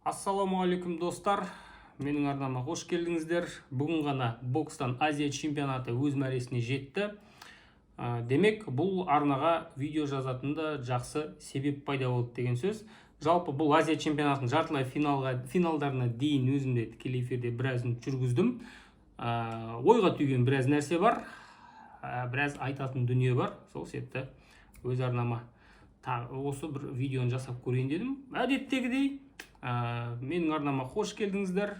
Ассалаумағалейкум, достар! Менің арнама қош келдіңіздер. Бүгін ғана бокстан Азия чемпионаты өз мәресіне жетті. Демек, бұл арнаға видео жазатын да жақсы себеп пайда болды деген сөз. Жалпы, бұл Азия чемпионатының жартылай финалдарына дейін өзім де тікелей эфирде біразын жүргіздім. Ойға түйген біраз нәрсе бар, біраз айтатын дүние бар. Сол себепті өз арнама тағы осы бір видеоны жасап көрейін дедім. Әдеттегідей, менің арнама қош келдіңіздер.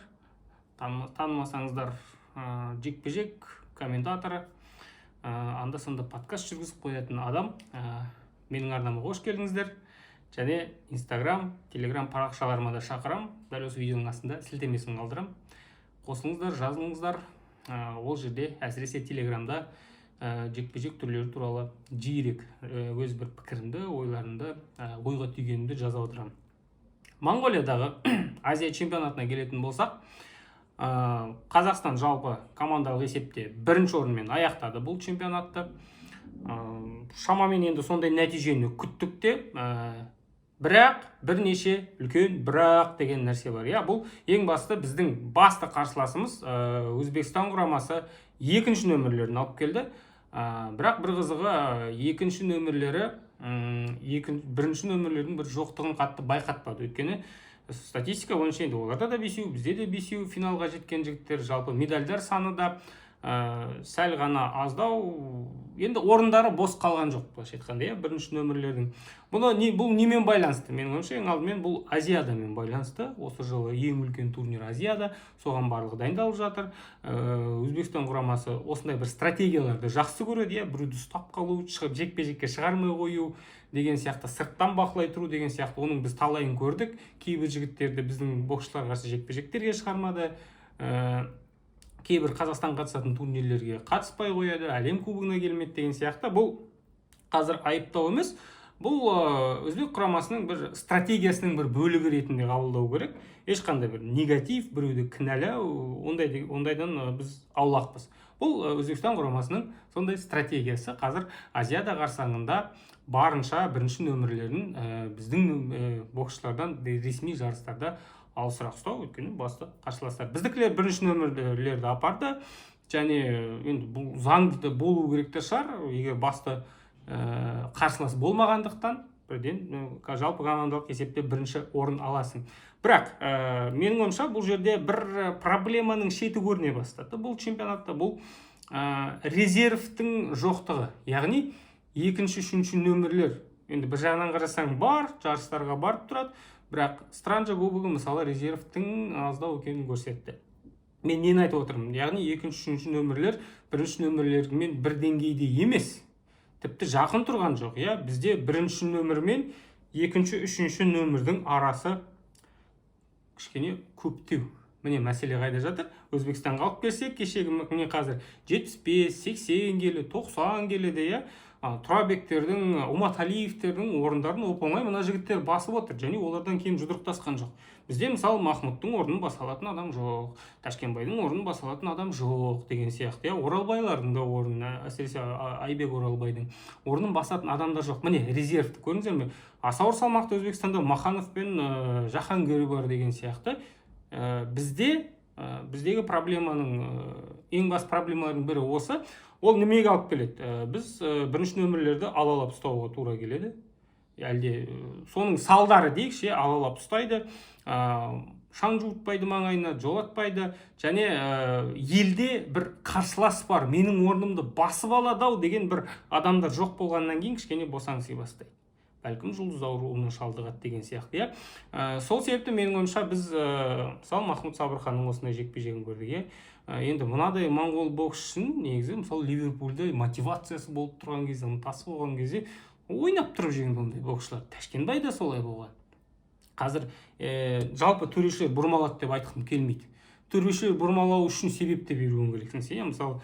Танымасаңыздар, жекпе жек комментаторы, анда санда подкаст жүргізіп қоятын адам. Менің арнама қош келдіңіздер және Инстаграм, Телеграм парақшаларыма да шақырамын. Дәл осы видеоның астында сілтемесін қалдырамын, қосылыңыздар, жазылыңыздар. Ол жерде, әсіресе Телеграмда, жекпе жек түрлері туралы жиірек өз бір пікірімді, ойларымды, ойға түйгенімді жаза отырамын. Моңғолиядағы Азия чемпионатына келетін болсақ, Қазақстан жалпы командалық есепте бірінші орынмен аяқтады бұл чемпионатты. Шамамен енді сондай нәтижені күттік те, бірақ бірнеше үлкен «бірақ» деген нәрсе бар, иә. Бұл ең басты, біздің басты қарсыласымыз, Өзбекстан құрамасы екінші нөмірлерін алып келді. Бірақ бір қызығы, екінші нөмірлері бірінші нөмірлердің бір жоқтығын қатты байқатпады. Өйткені статистика бойынша енді оларда да бесеу, бізде де бесеу финалға жеткен жігіттер. Жалпы медальдар саны да сәл ғана аздау. Енді орындары бос қалған жоқ, былайша айтқанда, иә, бірінші нөмірлердің. Бұны не, бұл немен байланысты? Менің ойымша, ең алдымен бұл Азиадамен байланысты. Осы жылы ең үлкен турнир Азиада, соған барлығы дайындалып жатыр. Өзбекстан құрамасы осындай бір стратегияларды жақсы көреді, иә: біреуді ұстап қалу, шығып жекпе жекке шығармай қою деген сияқты, сырттан бақылай тұру деген сияқты. Оның біз талайын көрдік. Кейбір жігіттерді біздің боксшыларға қарсы жекпе жектерге шығармады, кейбір Қазақстан қатысатын турнирлерге қатыспай қояды, әлем кубогына келмеді деген сияқты. Бұл қазір айыптау емес, бұл өзбек құрамасының бір стратегиясының бір бөлігі ретінде қабылдау керек. Ешқандай бір негатив, біреуді кінәлау, ондайдан біз аулақпыз. Бұл Өзбекстан құрамасының сондай стратегиясы: қазір Азиада қарсаңында барынша бірінші нөмірлерін біздің боксшылардан ресми жарыстарда алысырақ ұстау, өйткені басты қарсыластар. Біздікілер бірінші нөмірлерді апарды. Және енді бұл заңды да болу керек те шығар, егер басты қарсылас болмағандықтан, бірден жалпы командалық есепте бірінші орын аласың. Бірақ менің ойымша, бұл жерде бір проблеманың шеті көріне бастады бұл чемпионатта. Бұл резервтің жоқтығы, яғни екінші, үшінші нөмірлер. Енді бір жағынан қарасаң, бар, жарыстарға барып тұрады, бірақ Странджа кубогы, мысалы, резервтің аздау екенін көрсетті. Мен нені айтып отырмын? Яғни екінші, үшінші нөмірлер бірінші нөмірлермен бір деңгейде емес, тіпті жақын тұрған жоқ, иә. Бізде бірінші нөмір мен екінші, үшінші нөмірдің арасы кішкене көптеу. Міне, мәселе қайда жатыр. Өзбекстанға алып келсек, кешегі, міне, қазір 75, 80 келі, 90 келіде, иә, Тұрабектердің, Уматалиевтердің орындарын оп оңай мына жігіттер басып отыр және олардан кейін жұдырықтасқан жоқ. Бізде, мысалы, Махмұттың орнын баса алатын адам жоқ, Ташкенбайдың орнын баса алатын адам жоқ деген сияқты, иә. Оралбайлардың да орнын, әсіресе Айбек Оралбайдың орнын басатын адамдар жоқ. Міне, резервті көрдіңіздер ме? Аса ауыр салмақта Өзбекстанда Маханов пен Жахангир бар деген сияқты. Біздегі проблеманың, ең басты проблемалардың бірі осы. Ол немеге алып келеді? Біз бірінші нөмірлерді алалап ұстауға тура келеді әлде соның салдары дейікші, иә, алалап ұстайды, шаң жуытпайды, маңайына жолатпайды. Және елде бір қарсылас бар, менің орнымды басып алады ау деген бір адамдар жоқ болғаннан кейін, кішкене босаңси бастайды, бәлкім, жұлдыз ауруына шалдығады деген сияқты, иә. Сол себепті, менің ойымша, біз, мысалы, Махмұд Сабырханның осындай жекпе жегін көрдік, иә. Енді мынадай моңғол боксшысын негізі, мысалы, Ливерпульде мотивациясы болып тұрған кезде, ынтасы болған кезде ойнап тұрып жеңді ондай боксшылар. Тәшкенбай да солай болған. Қазір жалпы төрешілер бұрмалады деп айтқым келмейді. Төрешілер бұрмалау үшін себеп те беруің керексің сен, иә. Мысалы,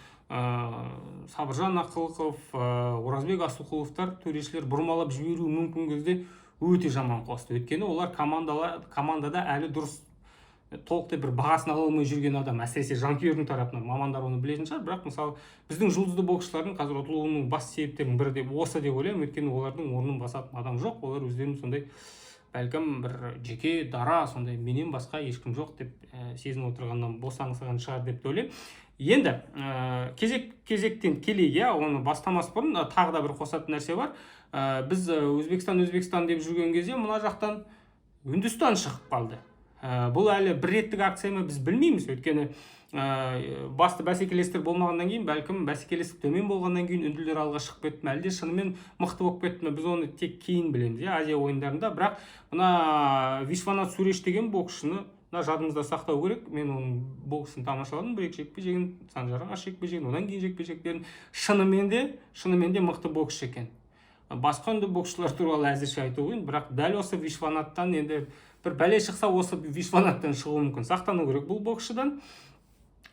Сабыржан Ақылқов, Оразбек Асылқұловтар төрешілер бұрмалап жіберуі мүмкін кезде өте жаман қосты. Өйткені олар командада әлі дұрыс, толықтай бір бағасын ала алмай жүрген адам, әсіресе жанкүйердің тарапынан. Мамандар оны білетін шығар. Бірақ, мысалы, біздің жұлдызды боксшылардың қазір ұтылуының басты себептерінің бірі деп осы деп ойлаймын. Өйткені олардың орнын басатын адам жоқ, олар өздерін сондай бәлкім Бәлкім, бір жеке дара сондай, менен басқа ешкім жоқ деп сезініп отырғаннан босаңсыған шығар деп те ойлаймын. Енді кезек кезектен келейік, иә. Оны бастамас бұрын тағы да бір қосатын нәрсе бар. Біз Өзбекстан, Өзбекстан деп жүрген кезде мына жақтан Үндістан шығып қалды. Бұл әлі бір реттік акция ма, біз білмейміз. Өйткені басты бәсекелестер болмағаннан кейін, бәлкім, бәсекелестік төмен болғаннан кейін үнділер алға шығып кетті ме, әлде шынымен мықты болып кетті ме, біз оны тек кейін білеміз, иә, Азия ойындарында. Бірақ мына Вишванат Суреш деген боксшыны мына жадымызда сақтау керек. Мен оның боксын тамашаладым, бір екі жекпе жегін, Санжарға қарсы жекпе жегін, одан кейін жекпе жектерін. Шынымен де мықты боксшы екен. Басқа үнді боксшылар туралы әзірше айту қиын, бірақ дәл осы Вишванаттан енді бір бәле шықса, осы Вишванаттан шығуы мүмкін. Сақтану керек бұл боксшыдан.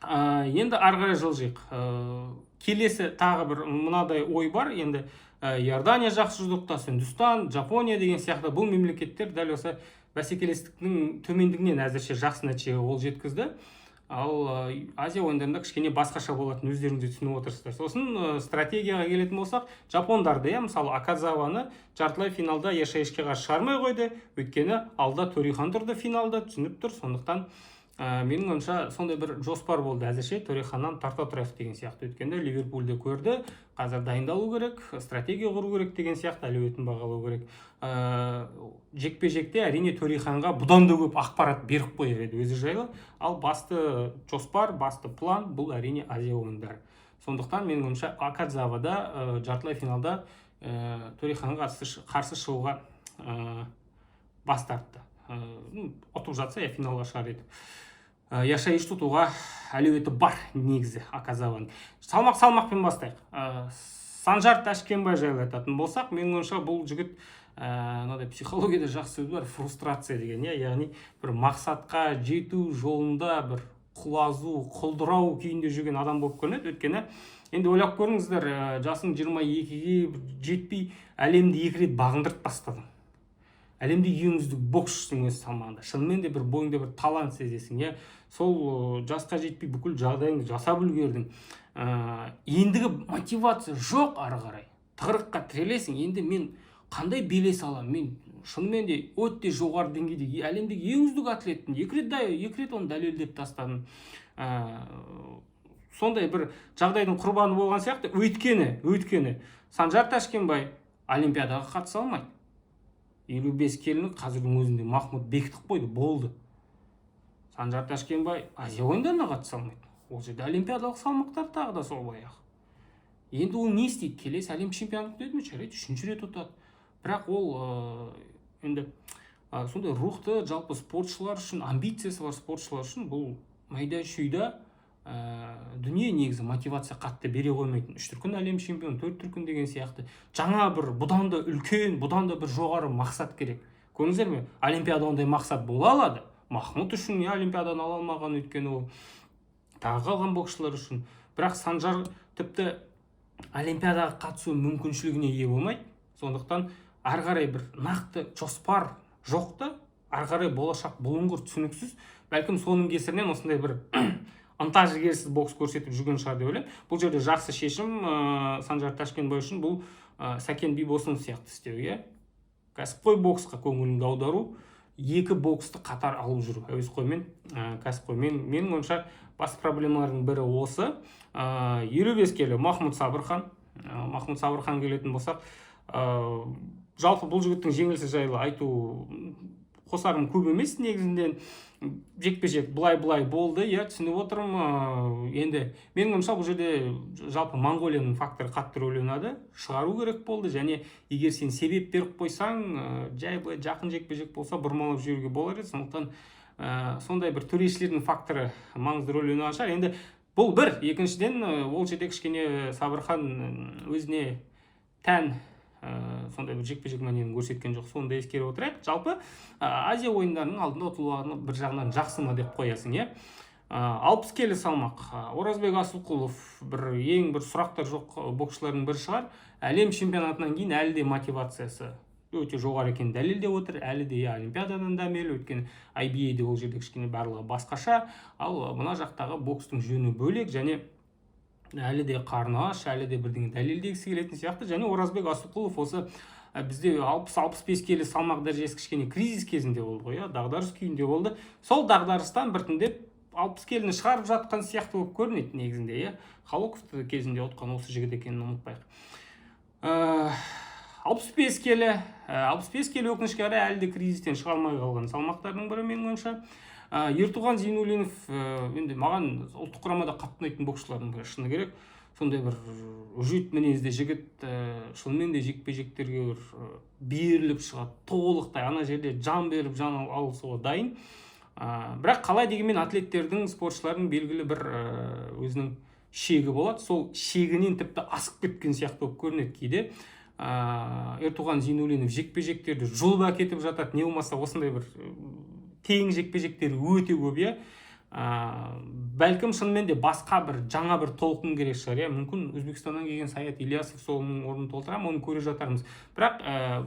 Енді ары қарай жылжиық. Келесі тағы бір мынадай ой бар енді: Иордания жақсы жұдырықтас, Үндістан, Жапония деген сияқты бұл мемлекеттер дәл осы бәсекелестіктің төмендігінен әзірше жақсы нәтижеге қол жеткізді. Ал Азия ойындарында кішкене басқаша болатынын өздеріңіз де түсініп отырсыздар. Сосын стратегияға келетін болсақ, жапондарды, иә, мысалы, Акадзаваны жартылай финалда Яшаишке қарсы шығармай қойды, өйткені алда Төрехан тұрды финалда, түсініп тұр. Сондықтан менің ойымша, сондай бір жоспар болды: әзірше Төреханнан тарта тұрайық деген сияқты. Өйткені Ливерпульді көрді, қазір дайындалу керек, стратегия құру керек деген сияқты, әлеуетін бағалау керек. Жекпе жекте әрине Төреханға бұдан да көп ақпарат беріп қояр еді өзі жайлы. Ал басты жоспар, басты план — бұл, әрине, Азия ойындары. Сондықтан, менің ойымша, Акадзавада жартылай финалда Төреханға қарсы шығуға бас тартты. Ну, ұтып жатса, иә, финалға шығар еді. Яшаишті ұтуға әлеуеті бар негізі Акадзаваның. Салмақпен бастайық. Санжар Тәшкенбай жайлы айтатын болсақ, менің ойымша, бұл жігіт мынадай, психологияда жақсы сөз бар, фрустрация деген, иә, яғни бір мақсатқа жету жолында бір құлазу, құлдырау күйінде жүрген адам болып көрінеді. Өйткені енді ойлап көріңіздер, жасың 22-ге жетпей әлемді екі рет бағындырып тастадың, әлемде ең үздік боксшысың өз салмағында, шынымен де бір бойыңда бір талант сезесің, иә. Сол жасқа жетпей бүкіл жағдайыңды жасап үлгердің. Ендігі мотивация жоқ, ары қарай тығырыққа тірелесің. Енді мен қандай белес аламын? Мен шынымен де өте жоғары деңгейде, әлемдегі ең үздік атлетпін, екі рет оны дәлелдеп тастадым. Сондай бір жағдайдың құрбаны болған сияқты. Өйткені Санжар Тәшкенбай олимпиадаға қатыса алмайды. 55 келіні қазірдің өзінде Махмұд бекітіп қойды, болды. Санжар Тәшкенбай Азия ойындарына қатыса алмайды, ол жерде олимпиадалық салмақтар тағы да сол баяғы. Енді ол не істейді? Келесі әлем чемпионы күтеді ме? Жарайды, үшінші рет ұтады. Бірақ ол енді сондай рухты, жалпы спортшылар үшін, амбициясы бар спортшылар үшін бұл майда шүйда дүние. Негізі мотивация қатты бере қоймайтын. Үш дүркін әлем чемпионы, төрт дүркін деген сияқты, жаңа бір, бұдан да үлкен, бұдан да бір жоғары мақсат керек. Көрдіңіздер ме, олимпиада ондай мақсат бола алады Махмұд үшін, иә, олимпиаданы ала алмаған, өйткені ол тағы қалған боксшылар үшін. Бірақ Санжар тіпті олимпиадаға қатысу мүмкіншілігіне ие болмайды. Сондықтан ары қарай бір нақты жоспар жоқ та, ары қарай болашақ бұлыңғыр, түсініксіз. Бәлкім, соның кесірінен осындай бір ынта жігерсіз бокс көрсетіп жүрген шығар деп ойлаймын. Бұл жерде жақсы шешім Санжар Тәшкенбай үшін бұл Сәкен Бибосынов сияқты істеу, иә, кәсіпқой боксқа көңіліңді аудару, екі боксты қатар алып жүру, әуесқой мен кәсіпқой. Менің ойымша, басты проблемалардың бірі осы. 55 келі Махмұд Сабырхан. Махмұд Сабырхан келетін болсақ, жалпы бұл жігіттің жеңілісі жайлы айту, қосарым көп емес негізінен. Жекпе жек былай былай болды, иә, түсініп отырмын. Енді менің ойымша, бұл жерде жалпы Моңғолияның факторы қатты рөл ойнады, шығару керек болды. Және егер сен себеп беріп қойсаң, жай былай жақын жекпе жек болса, бұрмалап жіберуге болар еді. Сондықтан сондай бір төрешілердің факторы маңызды рөл ойнаған шығар. Енді бұл бір. Екіншіден, ол жерде кішкене Сабырхан өзіне тән сондай бір жекпе жек мәнерін көрсеткен жоқ, соны да ескере отырайық. Жалпы Азия ойындарының алдында ұтылғаны бір жағынан жақсы ма деп қоясың, иә. 60 келі салмақ, Оразбек Асылқұлов бір ең бір сұрақтар жоқ боксшылардың бірі шығар. Әлем чемпионатынан кейін әлі де мотивациясы өте жоғары екенін дәлелдеп отыр. Әлі де, иә, олимпиададан дәмелі, өйткені IBA-де ол жерде кішкене барлығы басқаша, ал мына жақтағы бокстың жөні бөлек. Және әлі де қарны аш, әлі де бірдеңе дәлелдегісі келетін сияқты. Және Оразбек Асылқұлов осы Бізде 60-65 келі салмақ дәрежесі кішкене кризис кезінде болды ғой, иә, дағдарыс күйінде болды. Сол дағдарыстан біртіндеп 60 келіні шығарып жатқан сияқты болып көрінеді негізінде, иә. Халоковты кезінде ұтқан осы жігіт екенін ұмытпайық. 65 келі, 65 келі, өкінішке қарай, әлі де кризистен шыға алмай қалған салмақтардың бірі, менің ойымша. Ертуған Зейнуллинов, енді маған ұлттық құрамада қатты ұнайтын боксшылардың бірі, шыны керек. Сондай бір өжет мінезді жігіт, шынымен де жекпе жектерге бір беріліп шығады толықтай, ана жерде жан беріп, жан алысуға дайын. Бірақ қалай дегенмен атлеттердің, спортшылардың белгілі бір өзінің шегі болады. Сол шегінен тіпті асып кеткен сияқты болып көрінеді кейде. Ертуған Зейнуллинов жекпе жектерді жұлып әкетіп жатады, не болмаса осындай бір тең жекпе жектері өте көп, иә. Бәлкім, шынымен де басқа бір жаңа бір толқын керек шығар, иә. Мүмкін, Өзбекстаннан келген Саят Ильясов соның орнын толтыра ма, оны көре жатармыз. Бірақ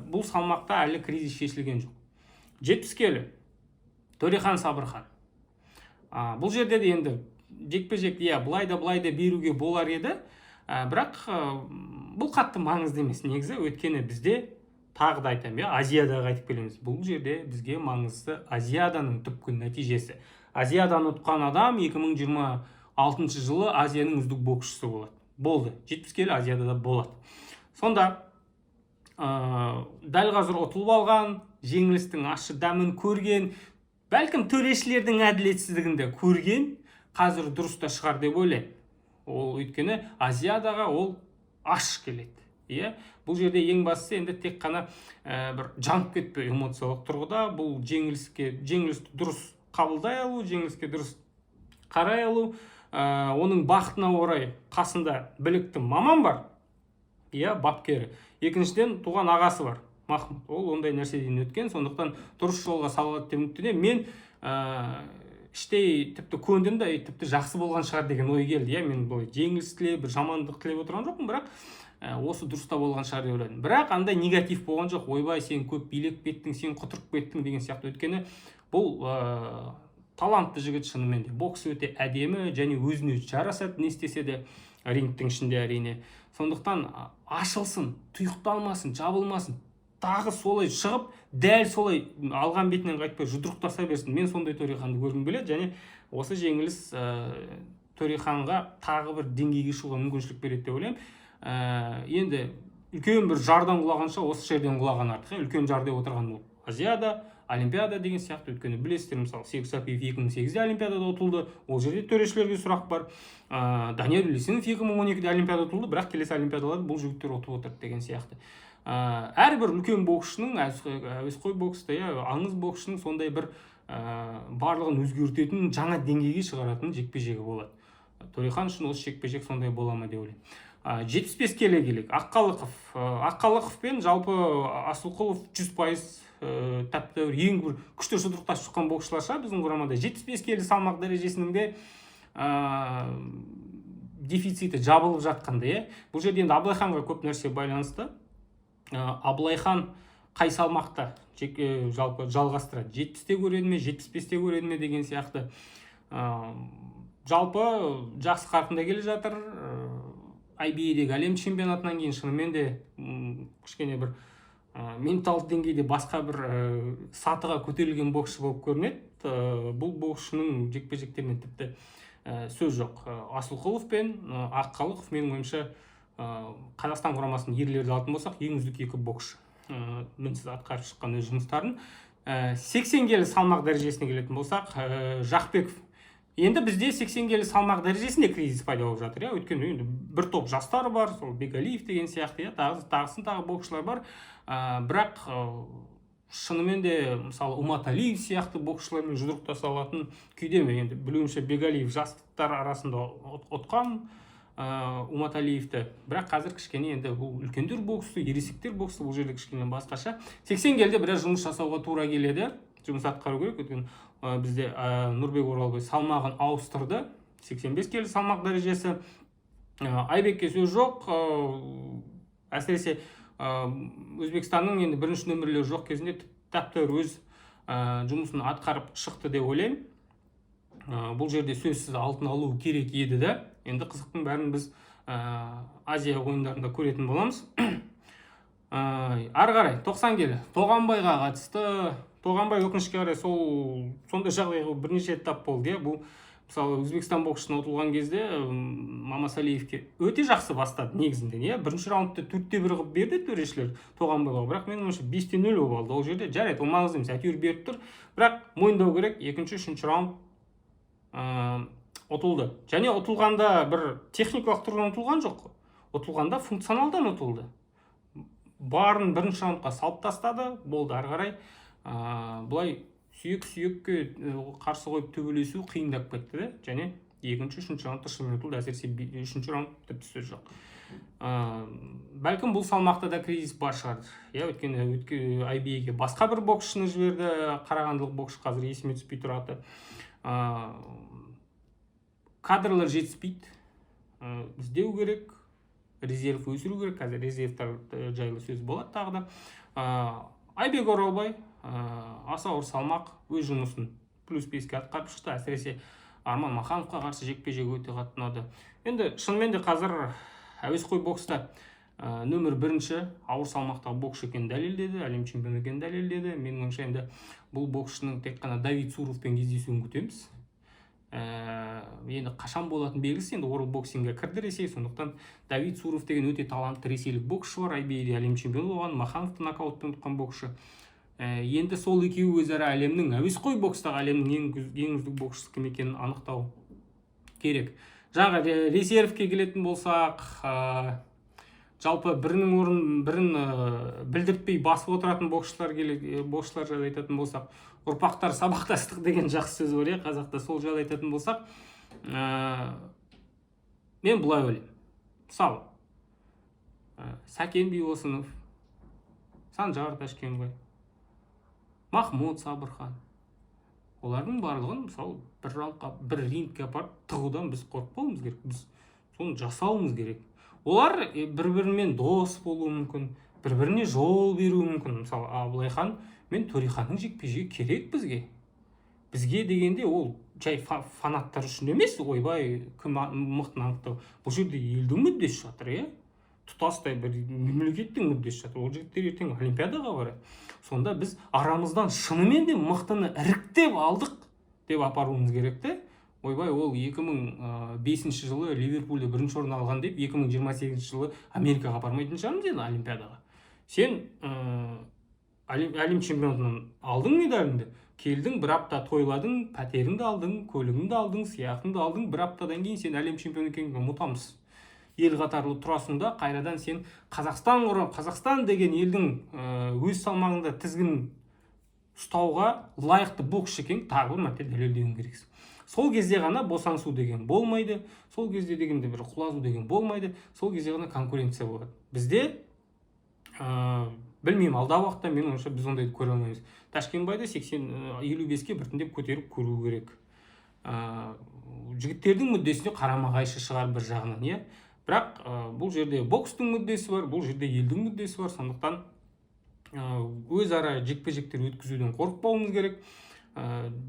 бұл салмақта әлі кризис шешілген жоқ. 70 келі, Төрехан Сабырхан. Бұл жерде де енді жекпе жек, иә, былай да, былай да беруге болар еді. Бірақ бұл қатты маңызды емес негізі, өйткені бізде, тағы да айтамын, иә, Азиядаға қайтып келеміз. Бұл жерде бізге маңыздысы Азиаданың түпкі нәтижесі. Азиадан ұтқан адам 2026 жылы Азияның үздік боксшысы болады, болды. 70 келі Азиядада болады. Сонда дәл қазір ұтылып алған, жеңілістің ащы дәмін көрген, бәлкім, төрешілердің әділетсіздігін де көрген, қазір дұрыс та шығар деп ойлаймын. Ол өйткені Азиадаға ол аш келеді, иә. Бұл жерде ең бастысы енді тек қана бір жанып кетпеу эмоциялық тұрғыда, бұл жеңілісті дұрыс қабылдай алу, жеңіліске дұрыс қарай алу. Оның бақытына орай қасында білікті маман бар, иә, бапкері. Екіншіден, туған ағасы бар, Махмұд, ол ондай нәрседен өткен, сондықтан дұрыс жолға салады деп үміттенемін мен. Іштей тіпті көндім да, тіпті жақсы болған шығар деген ой келді, иә. Мен былай жеңіліс тілеп, бір жамандық тілеп отырған жоқпын, бірақ осы дұрыс та болған шығар деп ойладым. Бірақ андай негатив болған жоқ: «Ойбай, сен көп билеп кеттің, сен құтырып кеттің» деген сияқты. Өйткені бұл талантты жігіт шынымен де, бокс өте әдемі және өзіне жарасады, не істесе де рингтің ішінде, әрине. Сондықтан ашылсын, тұйықталмасын, жабылмасын, тағы солай шығып, дәл солай алған бетінен қайтпай жұдырықтаса берсін. Мен сондай Төреханды көргім келеді және осы жеңіліс Төреханға тағы бір деңгейге шығуға мүмкіншілік береді деп ойлаймын. Енді үлкен бір жардан құлағанша, осы жерден құлаған артық, иә. Үлкен жар деп отырған ол Азиада, Олимпиада деген сияқты. Өйткені білесіздер, мысалы, Серік Сәпиев 2008-де Олимпиадада ұтылды, ол жерде төрешілерге сұрақ бар. Данияр Елеусінов 2012-де Олимпиада ұтылды, бірақ келесі Олимпиадаларда бұл жігіттер ұтып отырды деген сияқты. Әрбір үлкен боксшының, әуесқой бокста, иә, аңыз боксшының сондай бір барлығын өзгертетін, жаңа деңгейге шығаратын жекпе жегі болады. Төрехан үшін осы жекпе жек сондай бола ма деп ойлаймын. 75 келі келейік. Аққалықов. Аққалықов пен жалпы Асылқұлов 100% тәп тәуір ең бір күшті жұдырықтасып шыққан боксшылар шығар біздің құрамада. 75 келі салмақ дәрежесінің де дефициті жабылып жатқандай, иә. Бұл жерде енді Абылайханға көп нәрсе байланысты. Абылайхан қай салмақта жалпы жалғастырады, 70-те көреді ме, 75-те көреді ме деген сияқты. Жалпы жақсы қарқында келе жатыр. IBA-дегі әлем чемпионатынан кейін шынымен де кішкене бір менталды деңгейде басқа бір сатыға көтерілген боксшы болып көрінеді. Бұл боксшының жекпе жектерінен тіпті сөз жоқ. Асылқұлов пен Аққалықов, менің ойымша, Қазақстан құрамасын ерлерді алатын болсақ, ең үздік екі боксшы, мінсіз атқарып шыққан өз жұмыстарын. 80 келі салмақ дәрежесіне келетін болсақ, Жақпеков. Енді бізде 80 келі салмақ дәрежесінде кризис пайда болып жатыр, иә. Өйткені енді бір топ жастар бар, сол Бегалиев деген сияқты, иә, тағы тағысын тағы боксшылар бар. Бірақ шынымен де, мысалы, Уматалиев сияқты боксшылармен жұдырықтаса алатын күйде ме? Енді білуімше, Бегалиев жастар арасында ұтқан Уматалиевті, бірақ қазір кішкене енді бұл үлкендер боксы, ересектер боксы, бұл жерде кішкене басқаша. 80 келіде біраз жұмыс жасауға тура келеді, жұмыс атқару керек. Өйткені бізде Нұрбек Оралбай салмағын ауыстырды, 85 келі салмақ дәрежесі. Айбекке сөз жоқ. Әсіресе Өзбекстанның енді бірінші нөмірлері жоқ кезінде тәп тәуір өз жұмысын атқарып шықты деп ойлаймын. Бұл жерде сөзсіз алтын алу керек еді да. Енді қызықтың бәрін біз Азия ойындарында көретін боламыз. Ары қарай 90 келі Тоғанбайға қатысты. Тоғанбай, өкінішке қарай, сол сондай жағдайға бірнеше рет тап болды, иә. Бұл, мысалы, Өзбекстан боксшысына ұтылған кезде, Мамасалиевке өте жақсы бастады негізінде, иә. Бірінші раундта 4:1 қылып берді төрешілер Тоғанбайға, бірақ менің ойымша, 5:0 болып алды ол жерде. Жарайды, ол маңызды емес, әйтеуір беріп тұр. Бірақ мойындау керек, екінші, үшінші раунд ұтылды. Және ұтылғанда бір техникалық тұрғыдан ұтылған жоқ, ұтылғанда функционалдан ұтылды. Барын бірінші раундқа салып тастады, болды. Ары қарай былай сүйек сүйекке қарсы қойып төбелесу қиындап кетті де. Және екінші, үшінші раундта шынымен ұтылды. Әсіресе үшінші раунд, тіпті сөз жоқ. Бәлкім, бұл салмақта да кризис бар шығар, иә. Өйткені IBA-ге басқа бір боксшыны жіберді, қарағандылық боксшы, қазір есіме түспей тұр аты. Кадрлар жетіспейді, іздеу керек, резерв өсіру керек. Қазір резервтер жайлы сөз болады тағы да. Айбек Оралбай, аса ауыр салмақ, өз жұмысын +5-ке атқарып шықты. Әсіресе Арман Махановқа қарсы жекпе жегі өте қатты ұнады. Енді шынымен де қазір әуесқой бокста нөмір бірінші ауыр салмақтағы боксшы екенін дәлелдеді, әлем чемпионы екенін дәлелдеді. Менің ойымша, енді бұл боксшының тек қана Давид Суровпен кездесуін күтеміз. Енді қашан болатыны белгісіз. Енді World Boxing ге кірді Ресей, сондықтан Давид Суров деген өте талантты ресейлік боксшы бар, IBA-де әлем чемпионы болған, Махановты нокаутпен ұтқан боксшы. Енді сол екеуі өзара әлемнің, әуесқой бокстағы әлемнің ең үздік боксшысы кім екенін анықтау керек. Жаңағы резервке келетін болсақ, жалпы бірінің орнын бірін білдіртпей басып отыратын боксшылар боксшылар жайлы айтатын болсақ, ұрпақтар сабақтастық деген жақсы сөз бар, иә, қазақта. Сол жайлы айтатын болсақ, мен былай ойлаймын: мысалы, Сәкен Бибосынов, Санжар Тәшкенбай, Махмуд Сабырхан, олардың барлығын, мысалы, бір раундқа, бір рингке апарып тығудан біз қорықпауымыз керек, біз соны жасауымыз керек. Олар бір бірімен дос болуы мүмкін, бір біріне жол беруі мүмкін. Мысалы, Абылайхан мен Төреханның жекпе жегі керек бізге. Бізге дегенде, ол жай фанаттар үшін емес, ойбай, кім мықтыны анықтау. Бұл жерде елдің мүддесі жатыр, иә, тұтастай бір мемлекеттің мүддесі жатыр. Ол жігіттер ертең олимпиадаға барады. Сонда біз арамыздан шынымен де мықтыны іріктеп алдық деп апаруымыз керек те. Ойбай, ол 2005 жылы Ливерпульде бірінші орын алған деп 2028 жылы Америкаға апармайтын шығармыз енді олимпиадаға. Сен әлем чемпионатынан алдың медаліңді, келдің, бір апта тойладың, пәтеріңді алдың, көлігіңді алдың, сыйақыңды алдың. Бір аптадан кейін сен әлем чемпионы екеніңді ұмытамыз. Ел қатарлы тұрасың да, қайрадан сен Қазақстан, Қазақстан деген елдің өз салмағында тізгін ұстауға лайықты боксшы екенін тағы бір мәрте дәлелдеуің керексің. Сол кезде ғана босаңсу деген болмайды, сол кезде дегенде бір құлазу деген болмайды, сол кезде ғана конкуренция болады. Бізде білмеймін, алдағы уақытта, менің ойымша, біз ондайды көре алмаймыз. Ташкенбайды 80, 55-ке біртіндеп көтеріп көру керек. Жігіттердің мүддесіне қарама қайшы шығар бір жағынан, иә. Бірақ бұл жерде бокстың мүддесі бар, бұл жерде елдің мүддесі бар. Сондықтан өзара жекпе жектер өткізуден қорықпауымыз керек,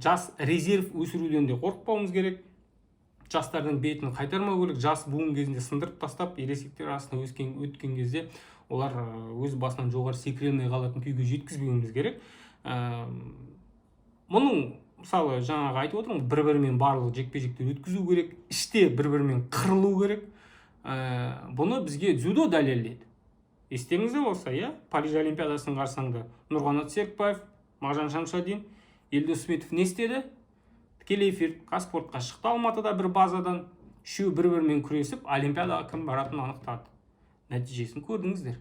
жас резерв өсіруден де қорықпауымыз керек. Жастардың бетін қайтармау керек. Жас буын кезінде сындырып тастап, ересектер арасында өскен, өткен кезде олар өз басынан жоғары секіре алмай қалатын күйге жеткізбеуіміз керек. Мұның, мысалы, жаңағы айтып отырмын ғой, бір бірімен барлық жекпе жектер өткізу керек, іште бір бірімен қырылу керек. Бұны бізге дзюдо дәлелдеді. Естеріңізде болса, иә, Париж олимпиадасының қарсаңында Нұрғанат Серікбаев, Мағжан Шамшадин, Елдос Сметов не істеді? Тікелей эфир Қазспортқа шықты. Алматыда бір базадан үшеуі бір бірімен күресіп, олимпиадаға кім баратынын анықтады. Нәтижесін көрдіңіздер.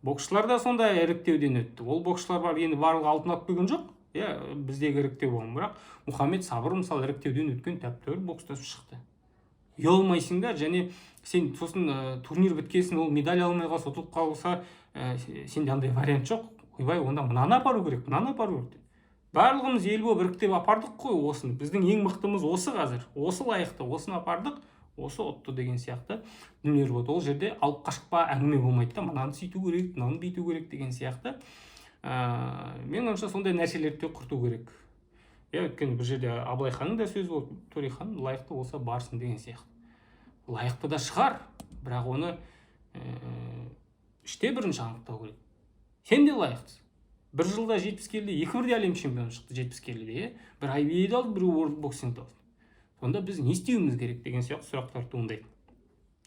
Боксшылар да сондай іріктеуден өтті. Ол боксшылар бар, енді барлығы алтын алып келген жоқ, иә, біздегі іріктеу болған. Бірақ Мұхаммед Сабыр, мысалы, іріктеуден өткен, тәп тәуір бокстасып шықты. Ұялмайсың да. Және сен сосын турнир біткесін ол медаль алмай қалса, ұтылып қалса, сенде андай вариант жоқ: ойбай, онда мынаны апару керек, мынаны апару керек деп. Барлығымыз ел болып іріктеп апардық қой осыны, біздің ең мықтымыз осы, қазір осы лайықты, осыны апардық, осы ұтты деген сияқты дүниелер болады. Ол жерде алып қашпа әңгіме болмайды да, мынаны сөйту керек, мынаны бүйту керек деген сияқты. Менің ойымша, сондай нәрселерді де құрту керек, иә. Өйткені бұл жерде Абылай ханның да сөзі болды: Төрехан лайықты болса, барсын деген сияқты. Лайықты да шығар, бірақ оны Іште бірінші анықтау керек. Сен де лайықтысың. Бір жылда 70 келіде екі бірдей әлем чемпионы шықты 70 келіде, иә. Бір IBA-ді алды, біреу World Boxing-ді алды. Сонда біз не істеуіміз керек деген сияқты сұрақтар туындайды.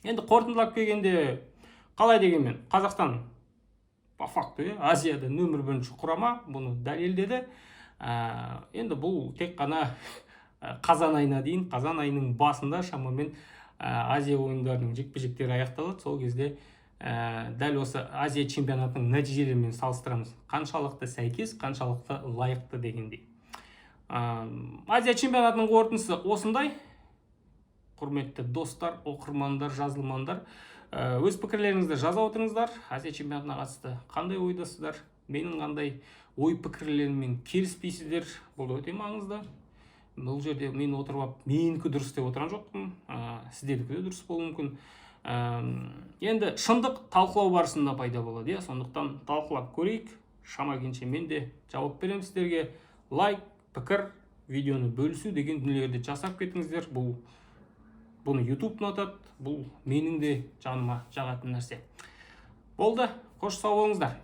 Енді қорытындылап келгенде, қалай дегенмен, Қазақстан по факту, иә, Азияда нөмір бірінші құрама, бұны дәлелдеді. Енді бұл тек қана қазан айына дейін. Қазан айының басында шамамен Азия ойындарының жекпе жектері аяқталады. Сол кезде дәл осы Азия чемпионатының нәтижелерімен салыстырамыз, қаншалықты сәйкес, қаншалықты лайықты дегендей. Азия чемпионатының қорытындысы осындай. Құрметті достар, оқырмандар, жазылмандар, өз пікірлеріңізді жаза отырыңыздар. Азия чемпионатына қатысты қандай ойдасыздар, менің қандай ой пікірлеріммен келіспейсіздер? Бұл да өте маңызды. Бұл жерде мен отырып алып, менікі дұрыс деп отырған жоқпын, сіздердікі де дұрыс болуы мүмкін. Енді шындық талқылау барысында пайда болады, иә. Сондықтан талқылап көрейік. Шама келгенше мен де жауап беремін сіздерге. Лайк, пікір, видеоны бөлісу деген дүниелерді жасап кетіңіздер. Бұны YouTube ұнатады, бұл менің де жаныма жағатын нәрсе болды. Қош, сау болыңыздар.